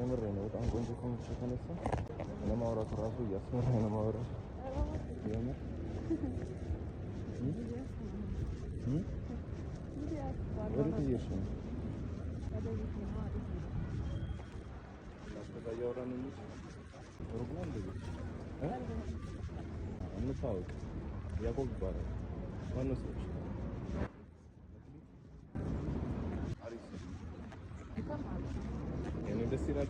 የምሬ ነው። በጣም ቆንጆ ከመሆንሽ የተነሳ ለማውራት ራሱ እያስፈራኝ ነው ማውራት። የምር። ወዴት እየሄድሽ ነው? ከዛ እያወራን እንሂድ። ሩቅ ነው እንደ ቤትሽ? እንታወቅ። ያዕቆብ ይባላል። ማነው ስምሽ? አሪፍ ስም። የኔ ደስ ይላል።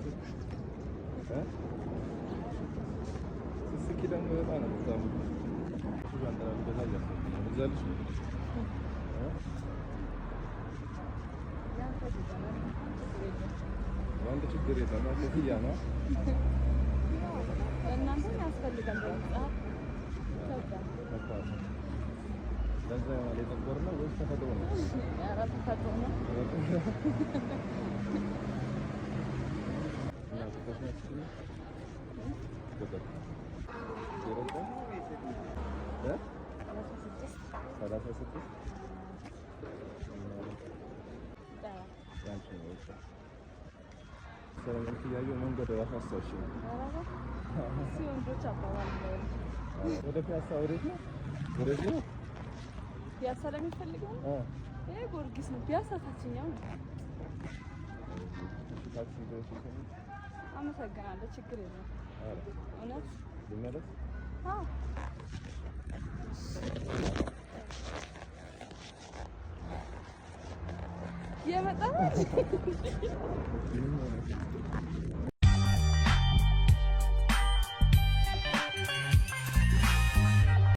ስትስቂ ደግሞ በጣም ነው የምታምሪው። እሱ ጃንጥላ ልገዛ እያሰብኩ ነው። ልግዛልሽ? የአንተ ችግር የለም። ኮፍያ ነው። ለእናንተም ያስፈልጋል። በመጽሐፍ ከባድ ነው። ለዛ ይሆናል የጠቆርነው ወይስ ተፈጥሮ ነው? ኧረ ተፈጥሮ ነው። እና ቁጥር ነው ቁጥር 09 36 ያንቺ ነው። በቃ ሰለሞን እያየሁ መንገድ እራሱ አስታውሽኝ። ወንዶች አባባል ነው። ወደ ፒያሳ ወዴት ነው? ወደዚህ ነው። ፒያሳ ለሚፈልገው ይሄ ጊዮርጊስ ነው። ፒያሳ ታችኛው ነው። ታክሲ ድረስ ይሰኛል። አመሰግናለሁ። ችግር የለም። እውነት ልመለስ? አዎ። የመጣ ነው።